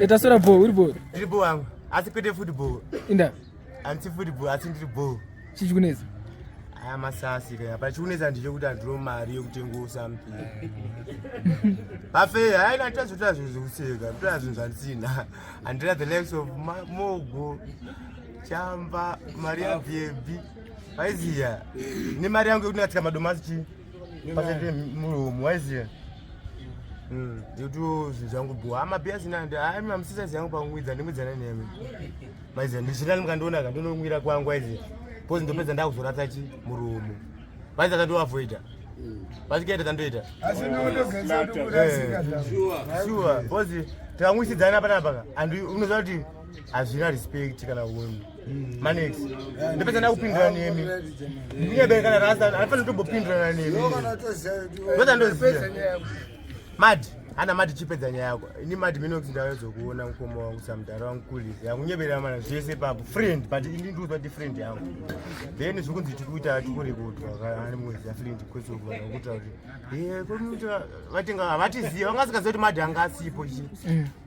Taswera bho, uri bho? Ndiri bho wangu, asi kwete football. Inda. Handisi football, asi ndiri bho. Chii chikunetsa? Aya masasi kaya. Pa chikunetsa ndechekuti handino mari yekutenga something. Pafe, haina tazoita zvinhu zvekuseka, ndotoita zvinhu zvandisina. Handina the likes of Mogo, Chamba, Maria Baby. Waiziya. Nemari yangu yekuti ndikatsika madomasi chii? Pasete muromo, waiziya. Ndikuti zvinhu zvangu bho. Hama bhiya sina ndi hayi mamusisa yangu pangwidza ndingwidzana nemi. Maiziya ndichirani mukandiona ka ndonongwira kwangu waiziya. Because ndopedza ndakuzorasa chi muromo. Vaiziya kandiavoida. Vachikaita tandoita. Asi ndinotogeza kuti kurasika zvavo. Sure, because tikamwisidzana panapa ka and unoziva kuti hazvina respect kana unhu. Manex. Ndopedza ndakupindura nemi. Ndinyabe kana rasta anofanira kutombopindurana nemi. Ndopedza ndoziva. Mad, ana mad chipedza nyaya yako. Ini mad minox ndayozokuona mukoma wangu samudhara wangu kulisi. Yangunyebera mana zvese papo friend but ini ndikuziva kuti friend yangu. Then zviri kunzi tikuita tikurekodwa kana mwedzi ya friend kwese kuvanhu vakuita kuti eh komuita vatenga havatizivi vanga vasingazivi kuti mad anga asipo chi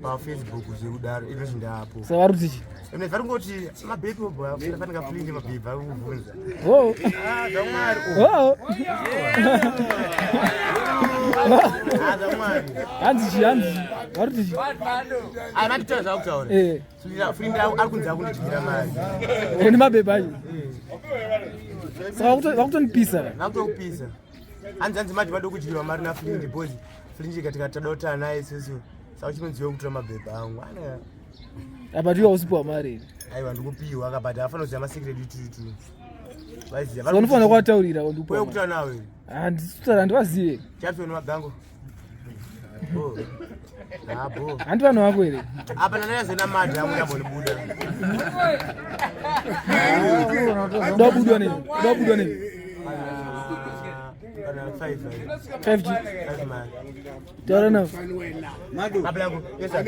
paFacebook zvekudaro izvo zvindapo. Saka vari kuti chii? Ende vari kungoti mabhebhi obva fanika friend mabhebhi ari kuvhunza. Oh. Ah, zvamwari. Oh. Ah, zvamwari. Hanzi chii? Hanzi chii? Vari kuti chii? Ah, manditaura zvakutaura. Eh. Friend ari kunzi akundidyira mari. Ni mabhebhi acho. Saka vakutonipisa. Vakutokupisa. Hanzi hanzi mati vada kudyirwa mari naFlint because Flint ikati katada kutaura naye isusu. Saka chinonziwa kutora mabhebhi angu. Ana Apa ndiwe usipiwa mari here? aiwa ndikupiwa ka but afanira kuziva masecret tutu. Vaiziva. Saka unofanira kuwataurira Uye ndikupiwa. kutaura nawe. Handisi kutaura handivazive. Chapson magango. Oh. Ah, bo. Handi vanhu vako here? Apa nanayazoona madi angu ndambonibuda. Ndabudwa nei? Ndabudwa nei? Kana 5 5G. 5 mari. Taura navo. Mablango, yes sir.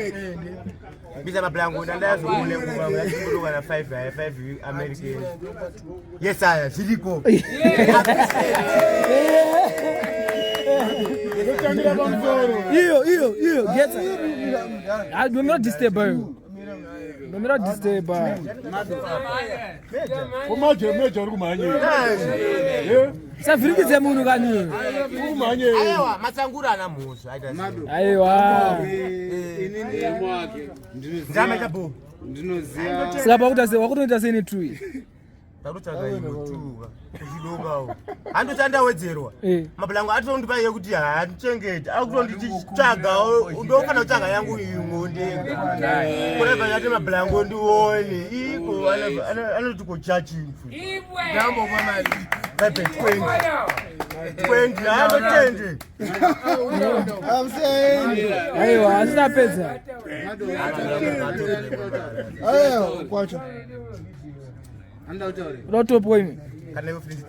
Bisa mablango, ndandazoona nguva yachiburuka na 5 haya 5 American. Yes sir, zviriko. Iyo iyo iyo getsa. Ah, ndomira disturb ayo. Ndomira disturb. Komaje meja uri kumhanyei. Savhirikidze munhu kani. Uri kumhanyei. Aiwa, matsangura ana mhosva aita sei. Aiwa. Ndama chabu. Ndinoziva Saka pakuita sei wakutoita sei netrue iyi? Ndakutsvaga imwe tuka. Uchidokawo. Handoti andawedzerwa. Eh. Mablango atorondipa iye kuti handichengeti. Akutonditsvaga ndofana kutsvaga yangu imwe ndega. Kureva yati mablango ndione. Iko anoti kochachi. Ndambo mama. Pepe 20. 20 anotende. Aiwa, asina pedza. Kwacho. Uda kutopiwa imwe? Kana iwe friend.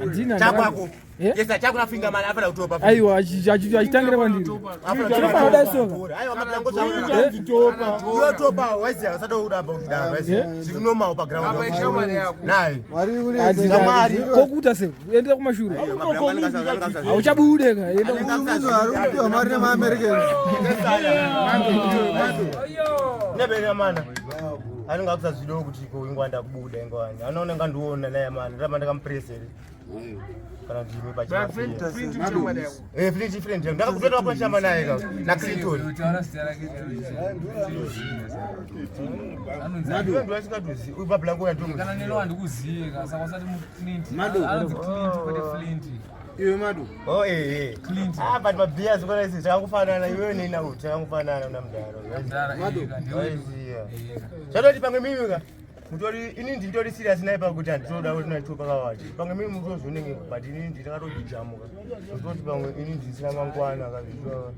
Handina. Chakwako. Eh? Yes, chako nafinga mali afana kutopa. Aiwa, achitangira kwandiri. Tinofana kudai soka. Aiwa mablango zvakutopa. Uyotopa waiziya usada kuramba uchidaro waiziya. Zviri normal pa ground. Naye. Handina. Kokuita sei? Endera kumashure. Hauchabude ka. Enda Ari kupiwa mari nemaAmericans. Nebena mana. Anenge akusazidawo kuti ko ingwanda kubuda ingwani. Anoona ngandiona naye mana. Ramba ndakamupresere. Kana ndimi pachimafia. Eh, Flint friend yangu. Ndakakutoita pachama naye ka. Na Clinton. Ndio asingatozi. Uyu bablango yandomuziva. Kana neno handikuzive ka saka usati muClint. Madu. Anonzi Clint kwete Flint. Iwe Madu. Oh eh eh. Clint. Ah, but mabhias kona isi takangofanana iwewe neni uyu takangofanana una mudaro. Mudhara, Madu. eh, ka, ndiwe. Waiziya. Eh, ka. Zvatoti pamwe mimi ka mutori ini ndintori serious naye pakuti handitoda kuti naitopa kawati. Pamwe mimi mutozonenge but ini ndakatojijamuka. Ndototi pamwe ini ndisina mangwana akazvitwa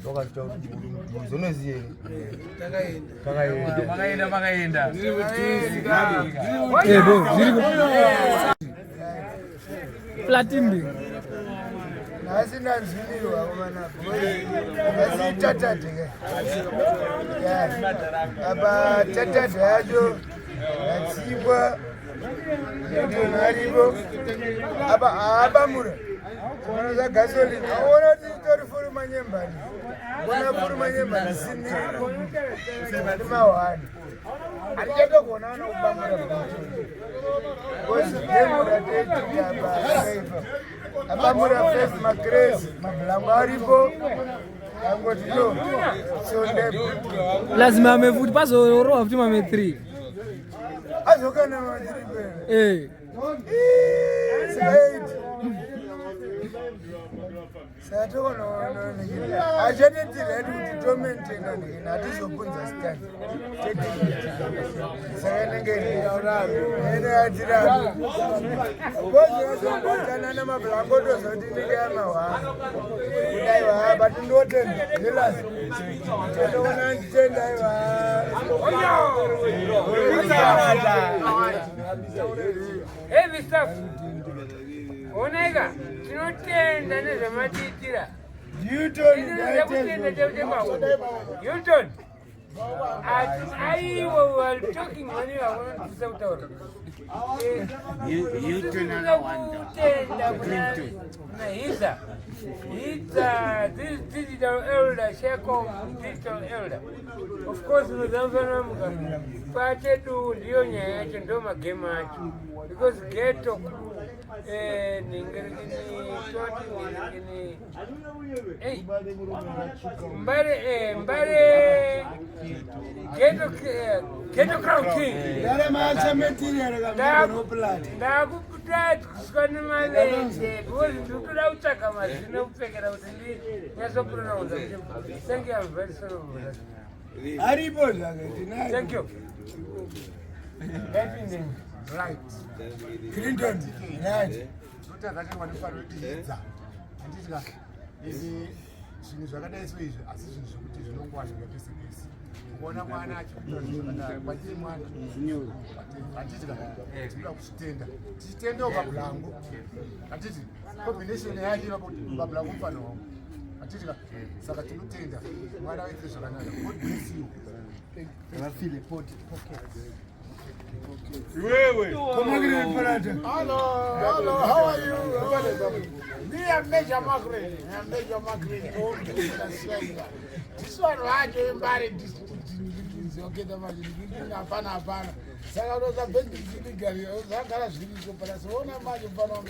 wakazvita kuti uri mudhuze unoziye. Takaenda. Takaenda. Makaenda makaenda. Eh, bo, zviriko. Platimbi. Nhasi ndanzwinirwa komana. Nhasi tatadhe ke. Yeah. Apa tatadhe yacho yatsikwa. Ndio aripo. Apa abamura. Ona za gasoline. Aona kuti tori furi manyembani. Ona furi manyembani sini. Ndi mawani. Handichatogona ana kubamura bhotoro. Because game rataitika apa akaipa. Abamura first magrezi, mablango aripo. Angoti no. So ndep. Lazima amevuti pazorohwa futi mame 3. Azokana matiri Eh. Achatetiredu kuti tomaintaina ndikina hatizopunza stand saka inenge ene atirapi kozvazombotanana namablangotoza kuti inenge yamahwara kudai vaa but ndotenda jelas tendoona nditenda aiwa. Heavy stuff. Oneka, tinotenda nezvamatiitira. Kutenda chekwangu. Hilton. Aiwa, we are talking money vakunotisa kutaura. Kutenda kuna Hidza. Hidza, this digital elder, Sheko digital elder. Of course, unozamfanamuka. Pachedu ndiyo nyaya yacho, ndo magame acho. Because ghetto crew, ningiringini, toti ningiringini. Hey, Mbare, Mbare, ghetto, ghetto crown king. Ndakutatswa nemalenje because ndikutoda kutsvaga mazino ekupfekera kuti ndinyatsopronounza. Thank you, I'm very sorry for that. Aripo zvake tinaye. Thank you. Ngapinde. Right. Clinton, right. Totazachirwa nemufaniro kuti hidza handitya izvi zvinhu zvakadai so izvi, asi zvinhu zvekuti zvinongwarirwa pese pese. Kuona mwana achikuita zvinhu zvakadai kwatiri mwana handitya, tinoda kuzvitenda, tichitendawo pabhulangu handiti combination yake ipapo pabhulangu mufano wangu handitya. Saka tinotenda mwana waitire zvakanaka. God bless you. Hello, hello, how are you? Me, I'm Major Margaret. I'm Major Margaret. This one, right, Mbare district. Okay, manje hapana hapana. Saka unoza bhendi zvagara zviriko pana siona manje mufana wangu.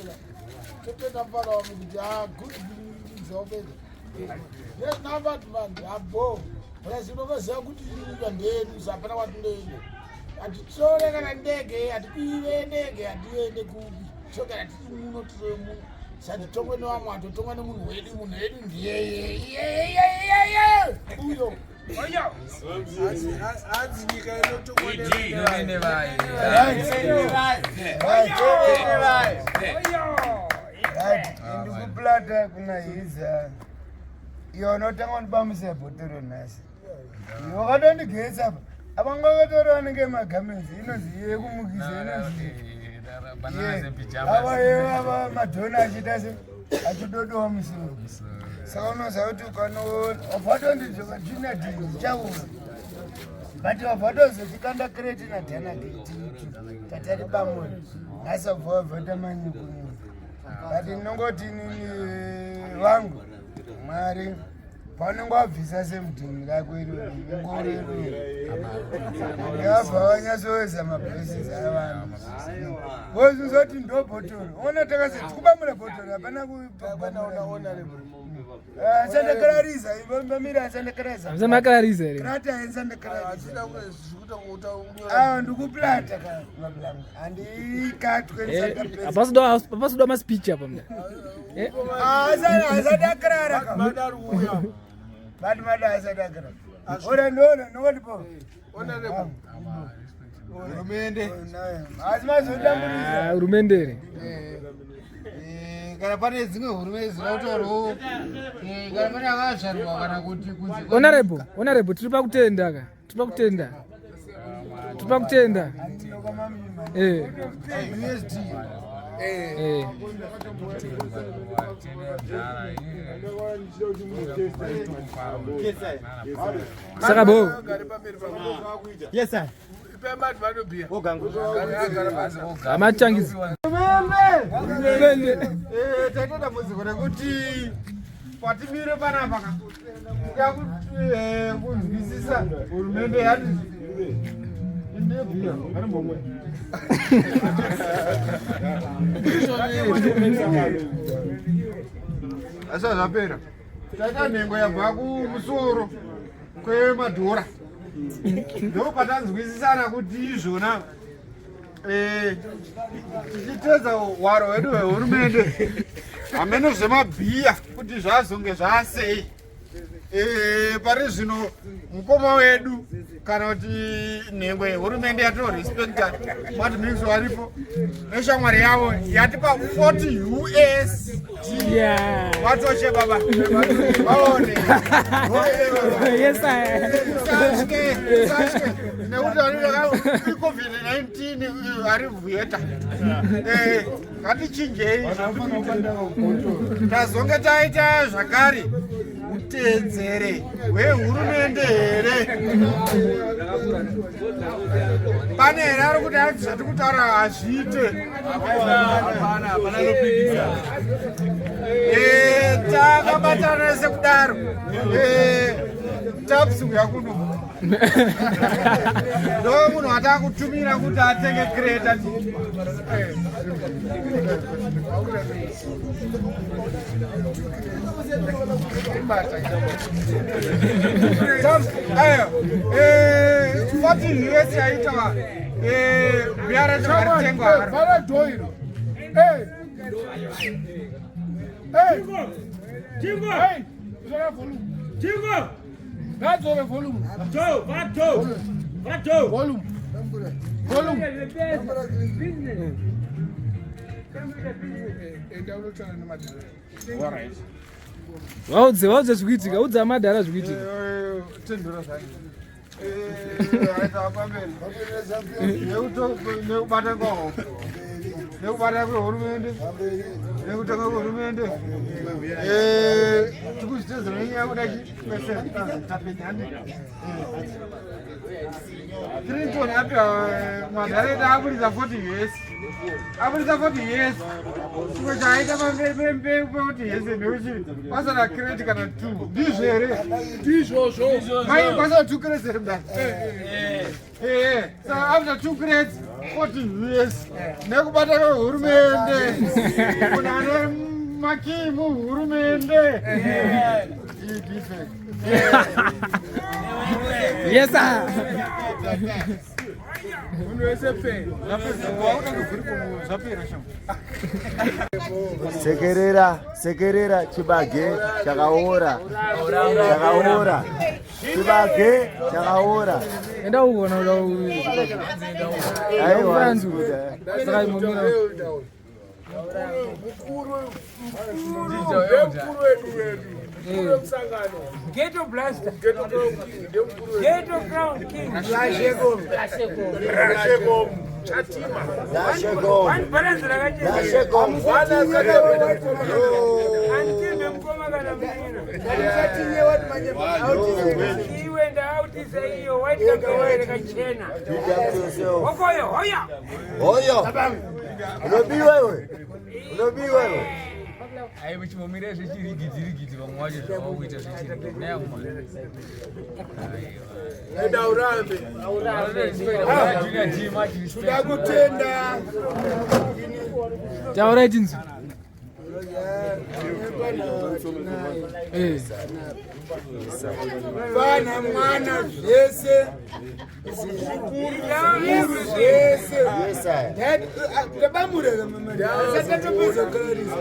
Totenda mufana wangu kuti ah good nzopedza. Yes, number man, abo. Plus unovaziva kuti nyika ndeyedu, hapana kwatindoenda. Hatitore kana ndege, hatikwire ndege, hatiende kupi. Togara tiri muno, tiri muno. Satitongwe nevamwe, hatotongwa nemunhu wedu. Munhu wedu ndiyeye iyeyeyeyeye uyo. Hanzi nyika inotongwa Vene vayo. Right, ndikuplata kuna Hidza. Iwe unotanga kundibambisa bhotoro nhasi. Iwe wakatondigesa apa. Apa anenge magamezi inonzi yekumukisa inonzi. Bananas and pyjamas. Ava ava madhona achiita se achidodowa musoro. Saka unoziva kuti ukanoona wabva watondidzoka junior D ndichaura. But wabva watozotikanda kreti nadhana tatari pamwe. Nhasi wabva wabvata manyukunyuku. But ndinongoti inini vangu Mwari paunenge wabvisa semudhini rako iroro ngoro iroro ngavabva vanyatsoweza mablessings avanhu vozuzoti ndo bhotoro ona takase tikubamura bhotoro hapana kusandakarariza mamira asandakarariza Musamakararise here? krata asandakarariza awa ndikuplata ka mablango handikatwe. Hapasi maspeech apa mna. Asadakarara bati mada asadakarara ora ndiona nokatipo Hurumende. Asi mazodambudzika. Ah, hurumende here? Kana pane dzimwe hurumende dzinoda kutaurawo, kana pane akazvarwa kana kuti kunze Honorable, honorable, tiri pakutenda ka. Tiri pakutenda. Tiri pakutenda. USD. Saka bo. Yes sir. Amachangizi. Taita dambudziko rekuti patimire panapa ka tida kunzwisisa hurumende yati asi zvapera taita nhengo yabva kumusoro kwemadhora ndo patanzwisisana kuti izvona tichitedza hwaro hwedu hwehurumende hameno zvemabhiya kuti zvazonge zvasei. Pari zvino mukoma wedu kana kuti nhengo yehurumende yatinorespekta madmix varipo neshamwari yavo yatipa 40 US vatoshe baba vaone. Yes, sir. Usatye, usatye. Nekuti covid-19 ari vhuyeta. Ngatichinjei, tazonge taita zvakare uteedzere hwehurumende here? Pane here ari kuti hanzi zvati kutaura hazviite? Takabatana sekudaro. Taps uya kuno ndo munhu atakutumira kuti atenge kreta. Ayo 14 US yaita bhiya racho ngaritengwa. Vara dhoiro. Hey. Hey. Jingo! Hey. Zora volume. Jingo! Ngadzore volume. Vato! Vato! Vato! Volume. Volume. Enda unotaura nemadhara. Vaudze, vaudze zvikuitika, udza madhara zvikuitika. Tendura zvake aita pamberi nekubata kwaho nekubata kwehurumende nekutonga kwehurumende tikuzvitedzera nenyaya yekuda tapenyani Clinton apiwa madhara aburitsa 40 US, aburitsa 40 US. Chimwe chaaita pamberi pe40 US ndeuchi pasana crate kana 2, ndizvo here? Ndizvozvo. Mai, pasana 2 crates here mudai? Saka after 2 crates 40 US nekubata kwehurumende kuna ane makii muhurumende. Defect. Yes, sir. Munhu wese pe. Zvapera sha. Sekerera, sekerera, chibage chakaora, chakaora, chibage chakaora. Enda uona uda. Aiwa. Hanzu. Saka imomira. Mukuru ndemukuru wedu mukuru wemusangano. Ghetto Blaster. Ghetto Crown King ndemukuru wedu. Ghetto Crown King. Rashegom Chatima. One balance rakachena. Antimbe mukoma kana muina. Iwe ndaautisa iyo white campaign rakachena. Hokoyo hoya. Hoyo, unobiwa iwe, unobiwa iwe. Aiwe, chimomira zvechirigiti rigiti, vamwe vacho zvavakuita zvechirigiti nayakuma. Enda urambe. Toda kutenda. Taurai tinzwi. Vana, mwana, zvese zvikuru zvese tabamureka asati kukarisa.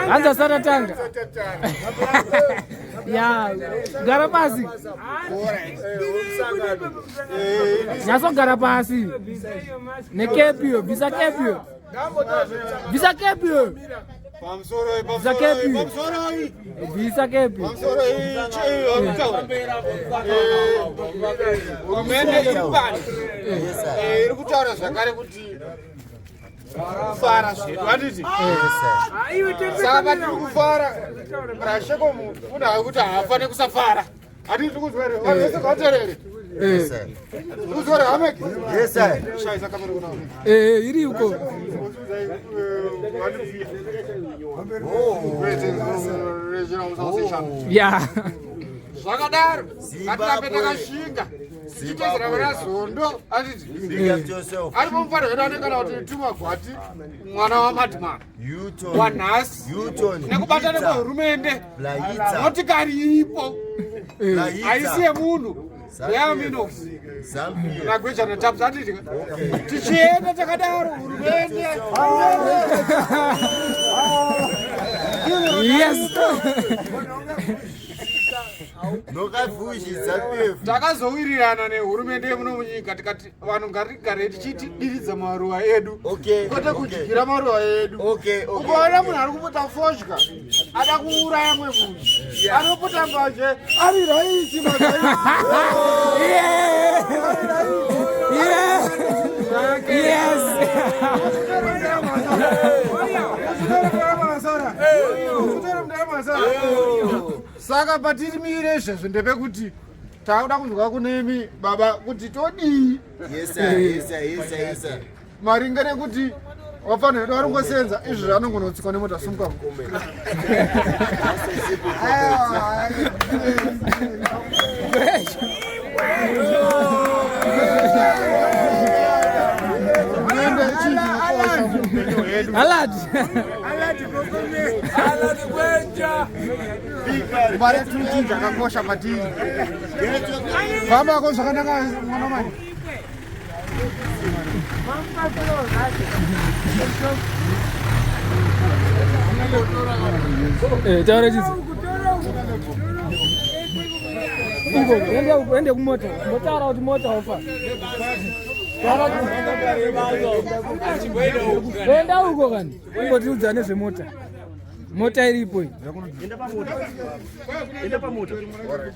Hanzi asatatanga. Ya, gara pasi. Nyasogara pasi. Nekepi, bvisa kepi. Bvisa kepi. Pamusoro. Bvisa kepi. Pamusoro. Bvisa kepi. Pamusoro. Hurumende iri pano iri kutaura zvakare kuti kufara zvedu, handiti? Saka patiri kufara, rasheko munhu kuti haafane kusafara, handiti? Kuzwa here? Vanhu vese ngavateerere. Uzore hamek. Yes sir. Shaisa kamera kuna. Eh, iri uko. Ya. Zvakadaro ngatirambe takashinga tichitedzera vana Zondo anditi Big up to yourself. aripo mufana wedu anenge kana kuti tumagwati mwana wamadman U-turn. wanhasi U-turn. nekubatana kwehurumende Laita. motikari iripo Laita. haisi yemunhu yaaminox Zambia. nagwejana taps anditi tichienda takadaro hurumende Yes. Nokafushi Zambia. Takazowirirana nehurumende yemuno munyika tikati vanhu ngatigare tichitidiridza maruva edu Okay. kwete kudyira maruva edu. Okay, okay. Ukaona munhu ari kuputa fodya ada kuuraya mwe munhu anoputa mbanje ari raiti. Yeah. Yeah. Yes. Saka patirimire izvezvo ndepekuti takuda kunzwa kunemi baba kuti todii Yes sir. Yes sir. Yes sir. Yes sir. Maringe nekuti wafanira vedu vari kungosenza izvo zvanongonotsikwa nemota sumuka. Hurumende chii chinokosha muupenyu hwedu? Alad. Mari tuchi chakakosha patiri. Fambako zvakanaka mwana mai. Eh, taura chizi. Uko, ende uko, ende kumota. Mbotaura kuti mota wafa. Enda uko kani. Ungotiudza nezvemota. Mota iripo iyi.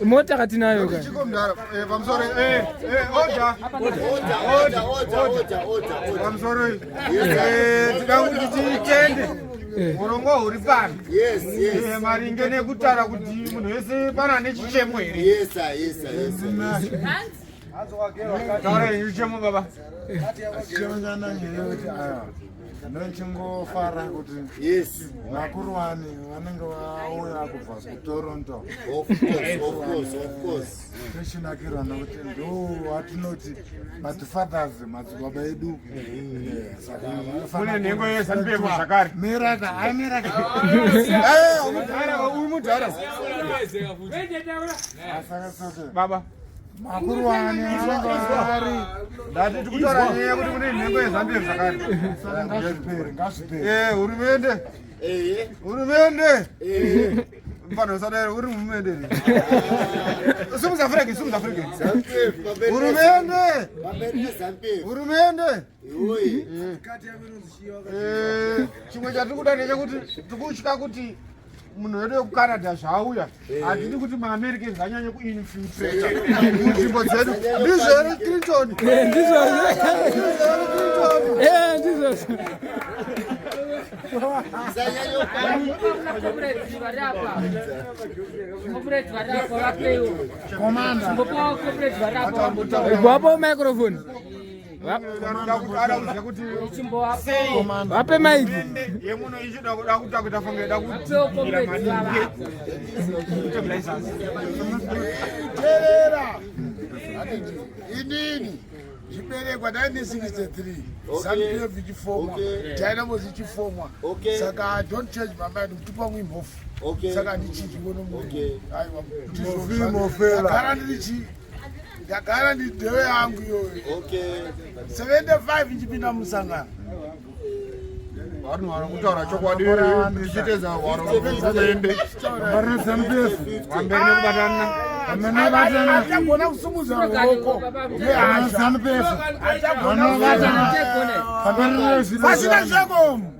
Mota katinayo kani. Chiko mdara, pamusoro, order. Order, order, order, order, order. Pamusoro iyi. Tida kuti titende urongwa huri pano Yes. Maringe nekutaura kuti munhu wese pana ane chichemo here? Yes sir. Yes sir. Yes sir. Yes sir. Taura henyu chichemo baba. Chichemo nyaya aya ndochingofara kuti vakuru vani vanenge vauya kubva kuToronto. Of course, of course, of course. Tochinakirwa nokuti ndo watinoti mafathers, madzibaba edu. Saka Mune nhengo yeZANU-PF zvakare. Miraka, ai miraka. Umudhara, uyu mudhara. Baba. Makuru wani vanenge vari Ndati tikutaura nyaya yekuti mune nhengo yeZANU-PF zvakare. Saka ngazvipere, ngazvipere. Hurumende. Hurumende. Mfano usadai uri hurumende here? Sumudza flag, sumudza flag. Hurumende. Hurumende. Chimwe chatiri kuda ndechekuti tikutya kuti munhu wedu wekuCanada zvauya hatidi kuti maAmericans anyanye kuinfiltrata munzvimbo dzedu. Ndizvo here, Clinton? Ndizvozvo. Ndizvo here, Clinton? Eh, ndizvozvo. Comrades vari apa, comrades vari apa, vapewo. Chimbopawo comrades vari apa vambotaura. Wapo microphone. Ada kuziva kuti Chimbowapawo. Vape mic. Hurumende yemuno ichida kuda kuita kuita fange ida Vapewo kudzikira comrades vava. maningi. Teerera, inini zviberekwa 1963 ZANU-PF ichifomwa, Dynamos ichifomwa. Saka I don't change my mind kuti pamwe imhofu. Saka handichinji ngono munhu, aiwa. Mofi, mofela. Ndagara ndirichi, ndagara ndiri ndewe yangu iyoyo. 75 ndichipinda musangano. Vanhu vari kutaura chokwadi tichitedza hwaro hwehurumende. Pamberi ZANU-PF. Pamberi nekubatana. Achagona kusumudza ruoko nehasha. ZANU-PF. Vanobatana. Pamberi nezviro. Pasina zvekomo.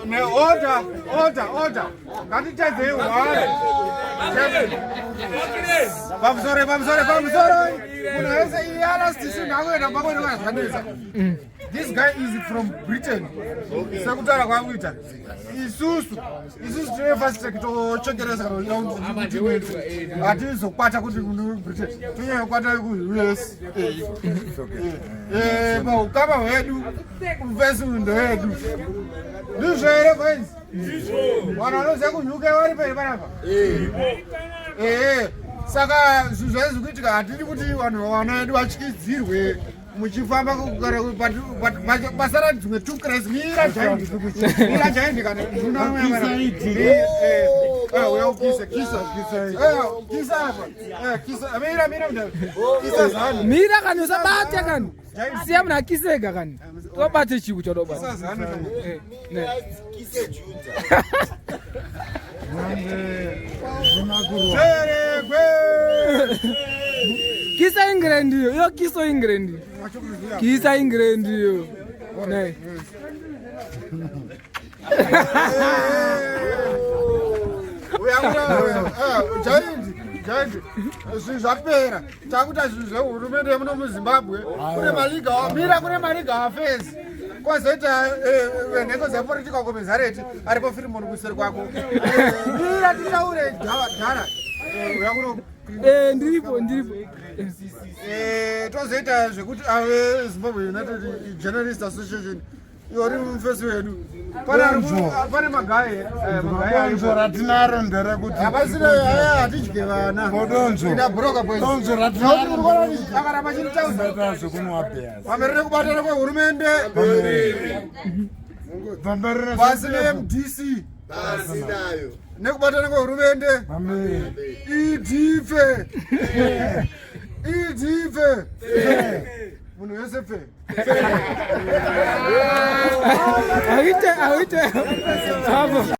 Neorder, order, order. Ngatitedzei hwaro. Pamusoro, pamusoro, pamusoro. Munhu wese iyala sisi nhakuenda pakwenda kwazvanetsa. This guy is from Britain. Sekutaura kwakuita. Isusu, isusu tine fast track tochekeresa kana kuti hatizokwata kuti kuno Britain. Tonyanya kukwata ku US. Eh, paukama hwedu, mvesi uyu ndewedu. Ndizvo here boys? Vanhu vanoziva kuUK vari peri panapa? Eh, saka zvinhu zvaizi kuitika hatidi kuti vanhu vana vedu vatyidzirwe muchifamba pasara dzimwe two crates mira jaindi mira jaindi kana uya ukise kisa kisa apa kisa mira mira kisa zanu mira kani usabate kani siya munhu akisega kani tobate chiku chadobata kisa zanu Cheregwe kisa England iyo iyo kiso England kisa England iyo ne jaindi jaindi zvinhu zvapera takuita zvinhu zvehurumende yemuno muZimbabwe. Kune malegal mira, kune malegal affairs, kwozoita nhengo dzepolitical commissariat aripo Firimoni kuseri kwako. Mira titaure dhara uya kuno. Ndiripo, ndiripo. Tozoita zvekuti ave Zimbabwe United Journalist Association iori mufesi wedu. Pane magaye. Donzo ratinaro nderekuti Havasina, hatidye vana. Donzo. Ida broka boys. Donzo ratinaro Akaramba chinitaura zvekunwa bheas. Pamberi nekubatana kwehurumende. Pamberi. Pasi neMDC nekubatana kwehurumende. Idipfe idipfe munhu wese pfe. Auite auite hapo.